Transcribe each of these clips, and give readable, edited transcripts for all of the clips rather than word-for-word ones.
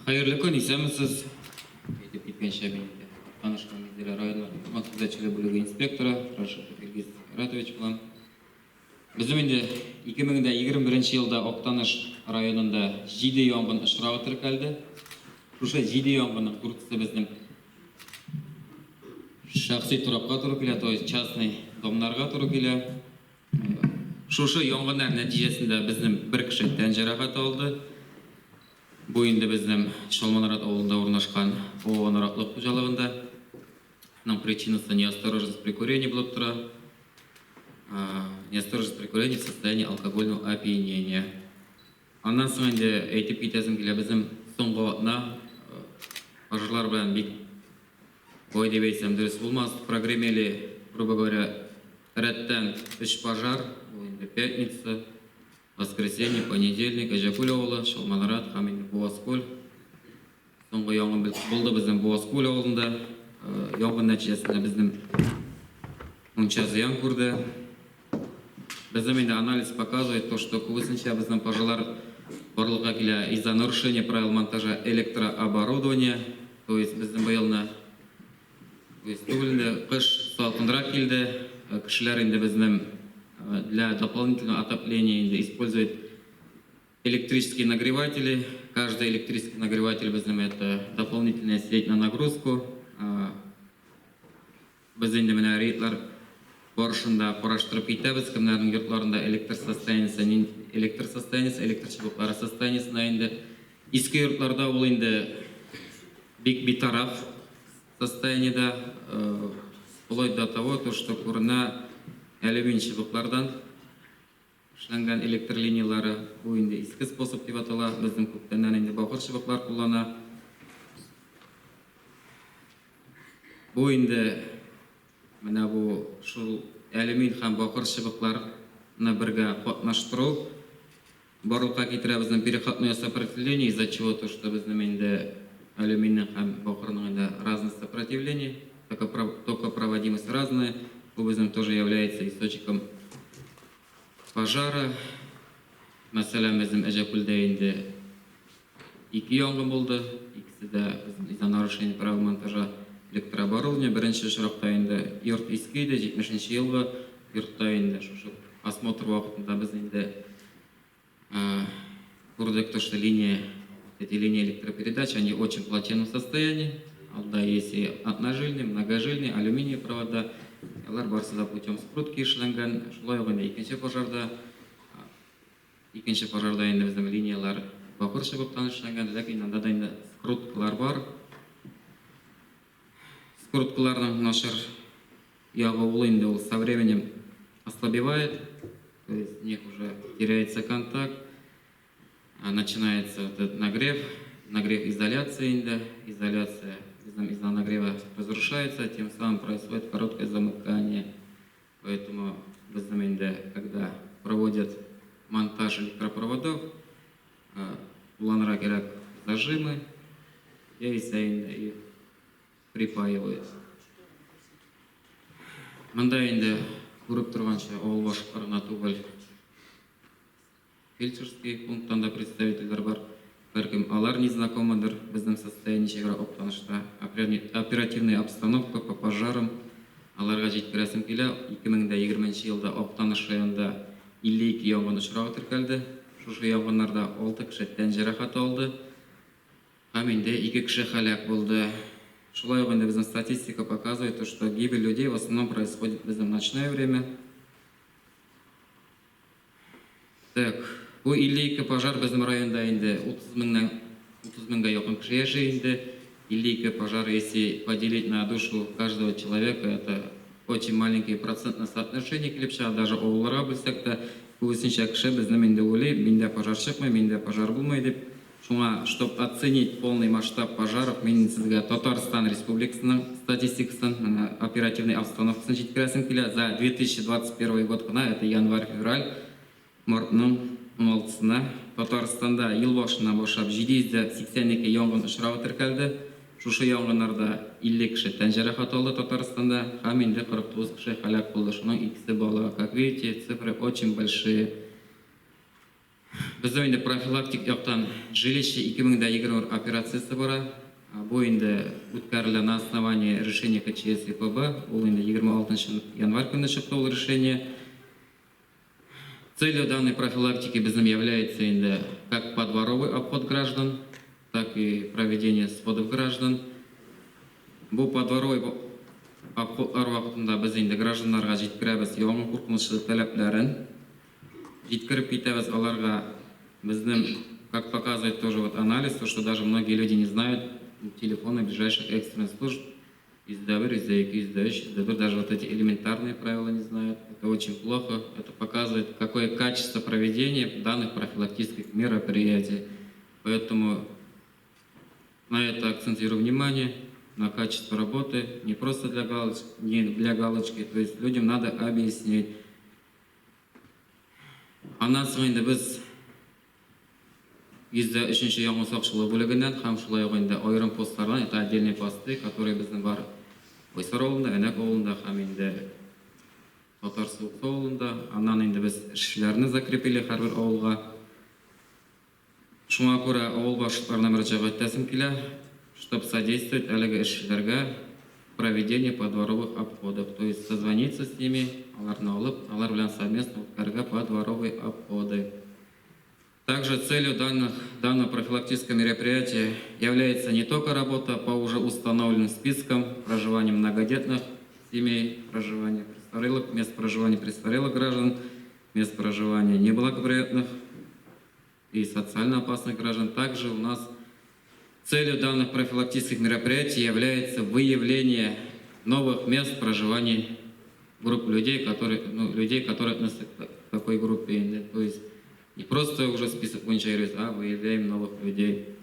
Хәерле көн, исәнмесез. Әйтеп киткәнчә, мин инде Актаныш һәм Минзәлә районы урман күзәтчелеге бүлеге инспекторы Рашитов Илгиз Айратович булам. Безнең инде 2021 елда Актаныш районында җиде янгын очрагы теркәлде. Шушы җиде янгынның дүртесе безнең шәхси торакка туры килә, то есть частный домнарга туры килә. Шушы янгыннар нәтиҗәсендә безнең бер кеше тән җәрәхәте алды. Бу инде безнең Чалманарат авылында урнашкан ООО Наратлык хуҗалыгында. Аның причинасы неосторожность при курении булып тора. Неосторожность при курении в состоянии алкогольного опьянения. Аннан соң инде әйтеп китәсем килә, безнең соңгы атна пожарлар белән бик бай дип әйтсәм дөрес булмас. Прогремели, грубо говоря, рәттән өч пожар, ул инде пятница, воскресенье, понедельник, Әҗәкүл авылы, Чалманарат һәм инде Буаскүл. Соңгы янгын булды безнең Буаскүл авылында. Янгын нәтиҗәсендә безнең мунча зыян күрде. Безнең инде анализ показывает то, что күбесенчә безнең пожарлар барлыкка килә из-за нарушения правил монтажа электрооборудования. То есть безнең быелны, то есть түгел инде, кыш салкынрак килде. Кешеләр инде безнең для дополнительного отопления инде используют электрические нагреватели. Каждый электрический нагреватель безнең это дополнительная сеть на нагрузку. Без инде менә рейдлар барышында караштырып китәбез, кемнәрнең йортларында электр состояниесе, электр состояниесе, электр чыбыклары состояниесенә инде. Иске йортларда ул инде бик битараф состояниедә, вплоть до того, то, что күренә алюмин чыбыклардан эшләнгән электр линияләре, бу инде иске способ дип атала, безнең күптәннән инде бакыр чыбыклар куллана. Бу инде менә бу шул алюмин һәм бакыр чыбыкларны бергә катнаштыру барлыкка китерә безнең переходное сопротивление, из-за чего то, что безнең инде алюминның һәм бакырның инде разное сопротивление, токопроводимость разная, бу безнең тоже является источником пожара. Мәсәлән, безнең Әҗәкүлдә инде ике янгын булды, икесе дә безнең из-за нарушения правил монтажа электрооборудования. Беренче очракта инде йорт иске иде, 70 нче елгы йортта инде шушы осмотр вакытында без инде күрдек то, что линия, эти линии электропередач, они очень плачевном состоянии. Алда есть и одножильный, многожильный, алюминиевый провода. Алар барысы да путем скрутки эшләнгән. Шулай ук инде икенче пожарда, икенче пожарда инде безнең линияләр бакыр чыбыктан эшләнгән, ләкин анда да инде скруткалар бар. Скруткаларның начар ягы ул инде ул со временем ослабевает, то есть в них уже теряется контакт, начинается вот этот нагрев, нагрев изоляции инде, изоляция из-за нагрева разрушается, тем самым происходит короткое замыкание. Поэтому безнең инде, когда проводят монтаж электропроводов, кулланырга кирәк зажимы, яисә инде их припаивают. Монда инде күреп торганча авыл башлыклары гына түгел, фельдшерский пункттан да представительләр бар. Бәлкем алар не знакомыдыр безнең состояние ничегрәк Актанышта, оперативная обстановка по пожарам аларга җиткерәсем килә. 2020 нче елда Актаныш районында 52 янгын очрагы теркәлде. Шушы янгыннарда 6 кеше тән җәрәхәте алды. Һәм инде ике кеше һәлак булды. Шулай ук инде безнең статистика показывает, то, что гибель людей в основном происходит безнең ночное время. Так, бу 52 пожар безнең районда инде 30 меңнән 30 меңгә якын кеше яши инде. 52 пожар, если поделить на душу каждого человека, это очень маленькое процентное соотношение килеп чыга, даже авылларга бүлсәк тә, күбесенчә кеше безнең инде уйлый, миндә пожар чыкмый, миндә пожар булмый дип. Шуңа, чтоб оценить полный масштаб пожаров, мин сезгә Татарстан Республикасының статистикасын, менә оперативный обстановкасын җиткерәсем килә. За 2021 год кына, это январь-февраль, мартның уналтысына, Татарстанда ел башыннан башлап 782 янгын очрагы теркәлде. Шушы янгыннарда 50 кеше тән җәрәхәте алды Татарстанда һәм инде 49 кеше һәлак булды, шуның икесе бала. Как видите, цифры очень большие. Безнең инде профилактик яктан Жилище 2021 операциясе бара. Бу инде үткәрелә на основании решения КЧС ИПБ. Ул инде 26 январь көнне чыкты ул решение. Целью данной профилактики безнең является инде как подворовый обход граждан, так и проведение сходов граждан. Бу подворовый обходлар вакытында без инде гражданнарга җиткерәбез янгын куркынычсызлык таләпләрен. Җиткереп китәбез аларга безнең, как показывает тоже вот анализ, то, что даже многие люди не знают телефоны ближайших экстренных служб, 101, 102, 103, 104, даже вот эти элементарные правила не знают. Это очень плохо. Это показывает, какое качество проведения данных профилактических мероприятий. Поэтому на это акцентирую внимание, на качество работы, не просто для галочки, не для галочки, то есть людям надо объяснить. Аннан соң инде без 103 янгын сакчылыгы бүлегеннән һәм шулай ук инде аерым постлардан, это отдельные посты, которые безнең бар Байсар авылында, Әнәк авылында һәм инде Татар Суыксу авылында. Аннан инде без эшчеләрне закрепили һәрбер авылга. Шуңа күрә авыл башлыкларына мөрәҗәгать итәсем килә, чтоб содействовать әлеге эшчеләргә в проведении подворовых обходов, то есть созвониться с ними, аларны алып, алар белән совместно үткәрергә подворовые обходы. Также целью данного профилактического мероприятия является не только работа по уже установленным спискам проживания многодетных семей, проживания престарелых, мест проживания престарелых граждан, мест проживания неблагоприятных и социально опасных граждан. Также у нас целью данных профилактических мероприятий является выявление новых мест проживания групп людей, которые, ну, людей, которые относятся к такой группе. То есть не просто уже список буенча йөрибез, а выявляем новых людей.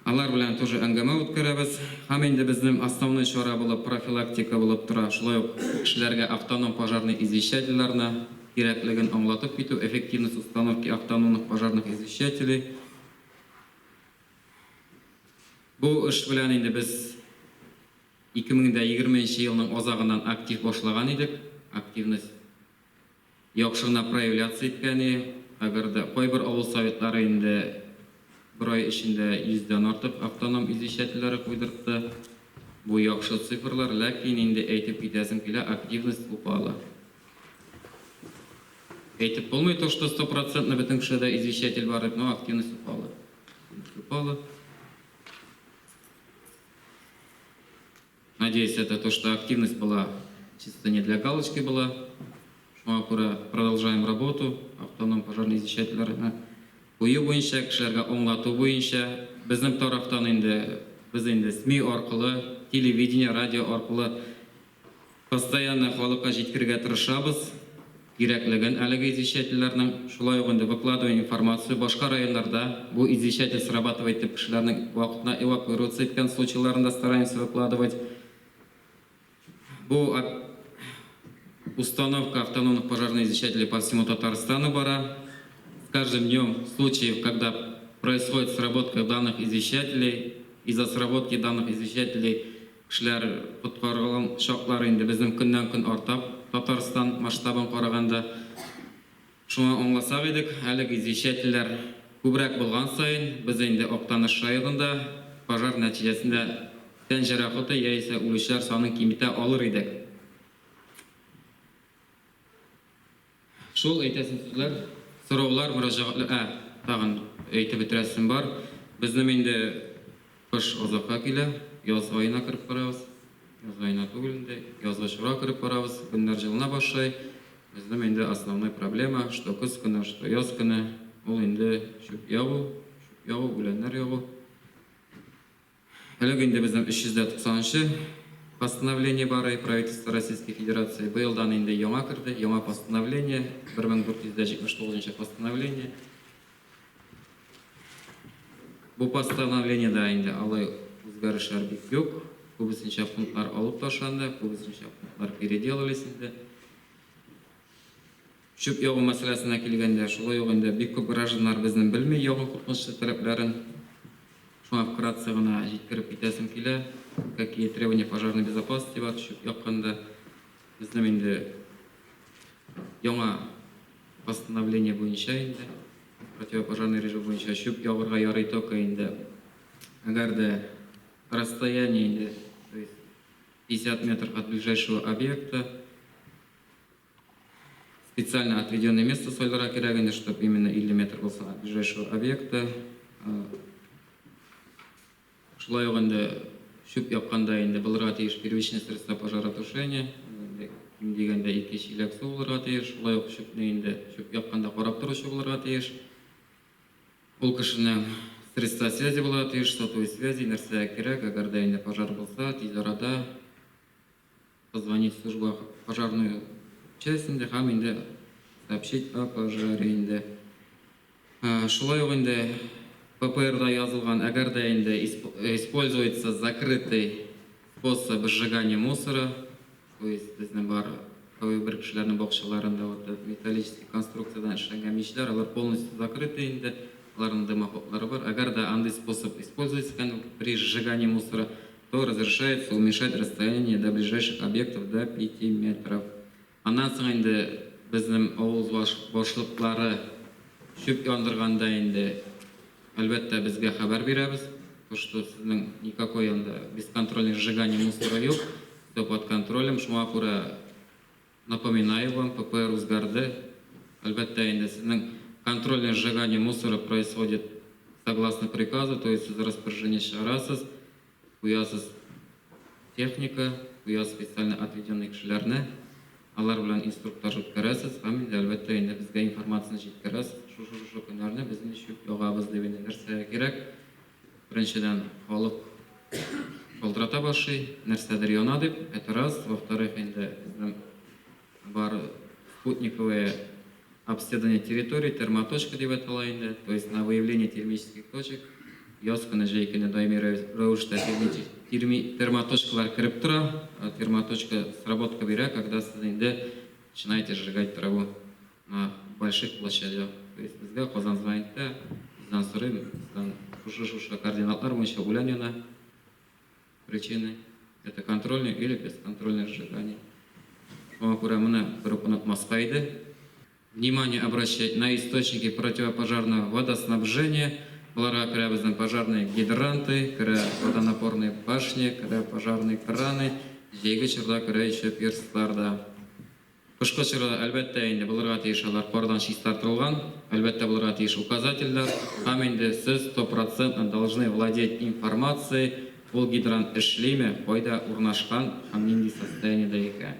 Алар белән тоже әңгәмә үткәрәбез. Һәм инде безнең основной чара булып профилактика булып тора. Шулай ук кешеләргә автоном пожарный извещательләрне кирәклеген аңлатып китү, эффективность установки автономных пожарных извещателей. Бу эш белән инде без 2020 елның азагыннан актив башлаган идек. Активность яхшы гына проявляться иткән и. Әгәр дә кайбер авыл советлары инде бер ай эчендә йөздән артык автоном извещательләре куйдыртты. Бу яхшы цифрлар, ләкин инде әйтеп китәсем килә, активность упала. Әйтеп булмый то, что стопроцентно бөтен кешедә извещатель бар дип, но активность упала. Упала. Надеюсь, это то, что активность была чисто не для галочки была. Шуңа күрә продолжаем работу автоном пожарный извещательләрне кую буенча, кешеләргә аңлату буенча. Безнең тарафтан инде без инде СМИ аркылы, телевидение, радио аркылы постоянно халыкка җиткерергә тырышабыз кирәклеген әлеге извещательләрнең. Шулай ук инде выкладываем информацию башка районнарда бу извещатель срабатывает дип кешеләрнең вакытына эвакуироваться иткән случайларын да стараемся выкладывать. Бу установка автономных пожарных извещателей по всему Татарстану бара. С каждым днем случаев, когда происходит сработка данных извещателей, из-за сработки данных извещателей кешеләр коткарылган чаклар инде безнең көннән-көн арта Татарстан масштабын караганда. Шуңа аңласак идек, әлеге извещательләр күбрәк булган саен, без инде Актаныш районында пожар нәтиҗәсендә тән җәрәхәте яисә үлүчеләр санын киметә алыр идек. Шул әйтәсем сүзләр, сораулар, мөрәҗәгатьләр, ә, тагын әйтеп бетерәсем бар. Безнең инде кыш озакка килә, яз аена кереп барабыз. Яз аена түгел инде, язгы чорга кереп барабыз, көннәр җылына башлый. Безнең инде основной проблема, что көз көне, что яз көне, ул инде чүп ягу, чүп ягу, үләннәр ягу. Элек инде безнең 390 нчы постановление бар и правительство Российской Федерации. Быелдан инде яңа керде, яңа постановление, 1479 нчы постановление. Бу постановлениедә инде алай үзгәрешләр бик юк. Күбесенчә пунктлар алып ташланды, күбесенчә пунктлар переделались инде. Чүп ягу мәсьәләсенә килгәндә, шулай ук инде бик күп гражданнар безнең белми ягу куркынычсыз таләпләрен. Шуңа вкратце гына җиткереп китәсем килә, какие требования пожарной безопасности бар чүп якканда. Безнең инде яңа постановление буенча инде. Противопожарный режим буенча чүп ягырга ярый только инде, әгәр дә расстояние инде, то есть 50 метров от ближайшего объекта, специально отведенное место сайларга кирәк инде, чтобы именно 50 метр булсын от ближайшего объекта. Шулай ук инде чүп якканда инде булырга тиеш первичное средство пожаротушения, инде ким дигәндә ике чиләк су булырга тиеш. Шулай ук чүпне инде чүп якканда карап торучы булырга тиеш. Ул кешенең средства связи булырга тиеш, сотовой связи, нәрсә кирәк, әгәр дә инде пожар булса, тиз арада позвонить в службу пожарную часть инде һәм инде сообщить о пожаре инде. Шулай ук инде ППРда язылган, әгәр дә инде используется закрытый способ сжигания мусора, то есть безнең бар кайбер кешеләрнең бакчаларында вот металлический конструкциядән эшләнгән мичләр, алар полностью закрытый инде, аларның дымоходлары бар. Әгәр дә андый способ используется икән при сжигании мусора, то разрешается уменьшать расстояние до ближайших объектов до 5 метров. Аннан соң инде безнең авыл башлыклары чүп яндырганда инде, әлбәттә, безгә хәбәр бирәбез, то что сезнең никакой анда бесконтрольный сжигание мусора юк, все под контролем. Шуңа күрә напоминаю вам, ППР үзгәрде. Әлбәттә инде сезнең контрольное сжигание мусора происходит согласно приказу, то есть сез распоряжение чыгарасыз, куясыз техника, куясыз специально отведенный кешеләрне, алар белән инструктаж үткәрәсез һәм инде, әлбәттә инде, безгә информацияне җиткерәсез. Шушы-шушы көннәрне без инде чүп ягабыз дип инде. Нәрсәгә кирәк? Беренчедән, халык шалтырата башлый, нәрсәдер яна дип, это раз. Во-вторых, инде безнең бар спутниковое обследование территории, термоточка дип атала инде, то есть на выявление термических точек. Яз көне, җәй көне даими рәвештә термоточкалар кереп тора. Термоточка сработка бирә, когда сез инде начинаете сжигать траву на больших площадях. То есть безгә Казан звонит да, сездән сорыйм, сездән шушы-шушы координатлар буенча үлән яна. Причины это контрольное или бесконтрольное сжигание. Шуңа күрә моны бер үк онытмаска иде. Внимание обращать на источники противопожарного водоснабжения. Боларга керә безнең пожарные гидранты, керә водонапорные башни, керә пожарные краны, җәйге чорда керә еще пирслар да. Кышкы чорда, әлбәттә инде, булырга тиеш алар кардан чистартылган, әлбәттә, булырга тиеш указательләр, һәм инде сез стопроцентно должны владеть информацией, ул гидрант эшлиме, кайда урнашкан һәм нинди состояниедә икән.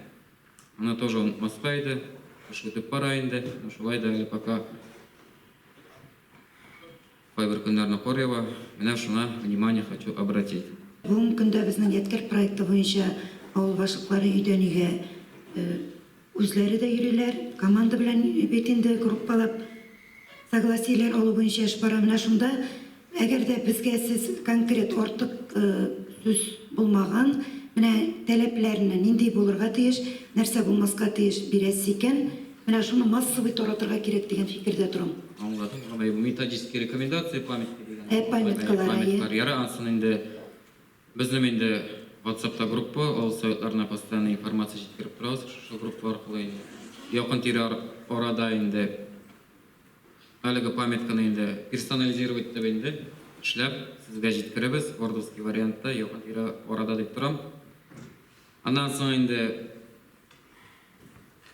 Моны тоже онытмаска иде, кыш үтеп бара инде, но шулай да әле пока кайбер көннәрне кар ява, менә шуңа внимание хочу обратить. Бүгенге көндә безнең Ядкәр проекты буенча авыл башлыклары өйдән өйгә үзләре дә йөриләр, команда белән бит инде группалап согласиеләр алу буенча эш бара. Менә шунда, әгәр дә безгә сез конкрет артык сүз булмаган, менә таләпләрне, нинди булырга тиеш, нәрсә булмаска тиеш бирәсез икән, менә шуны массовый таратырга кирәк дигән фикердә торам. Аңладым. Аңлай, бу методические рекомендации, памятка дигән. Памяткалар, әйе. Памяткалар. Ярар, ансын инде безнең инде WhatsAppта группа, авыл советларына постоянно информация җиткереп торабыз шушы группа аркылы инде. Якын тирә арада инде әлеге памятканы инде персонализировать итеп инде эшләп сезгә җиткерәбез вордовский вариантта якын тирә арада дип торам. Аннан соң инде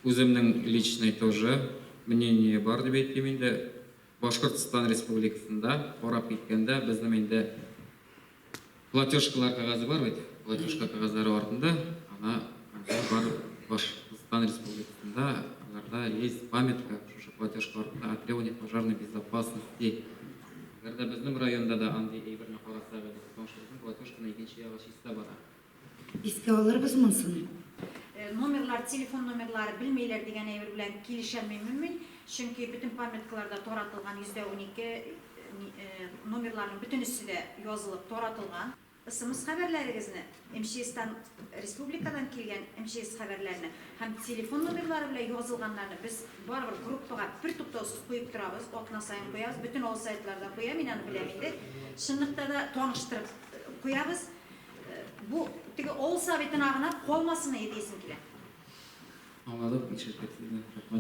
үземнең личный тоже мнение бар дип әйтим инде. Башкортстан Республикасында карап киткәндә безнең инде платежкалар кәгазе бар бит. Платежка кәгазьләре артында ана бар Башкортстан Республикасында аларда есть памятка шушы платежка артында о требованиях пожарной безопасности. Әгәр дә безнең районда да андый әйберне карасак иде, потому что безнең платежканың икенче ягы чиста бара. Искә алырбыз монысын. Номерлар, телефон номерлары белмиләр дигән әйбер белән килешәлмим мин, чөнки бөтен памяткаларда таратылган 12% номерларның бөтенесе дә язылып таратылган. СМС хәбәрләрегезне, МЧСтан, республикадан килгән МЧС хәбәрләрне һәм телефон номерлары белән язылганнарны без барыбер группага бер туктаусыз куеп торабыз, атна саен куябыз, бөтен авыл советларда куя, мин аны беләм инде. Чынлыкта да таныштырып куябыз. Бу теге авыл советына гына калмасын иде диясем килә. Аңладык, ишеттек сезне. Рәхмәт.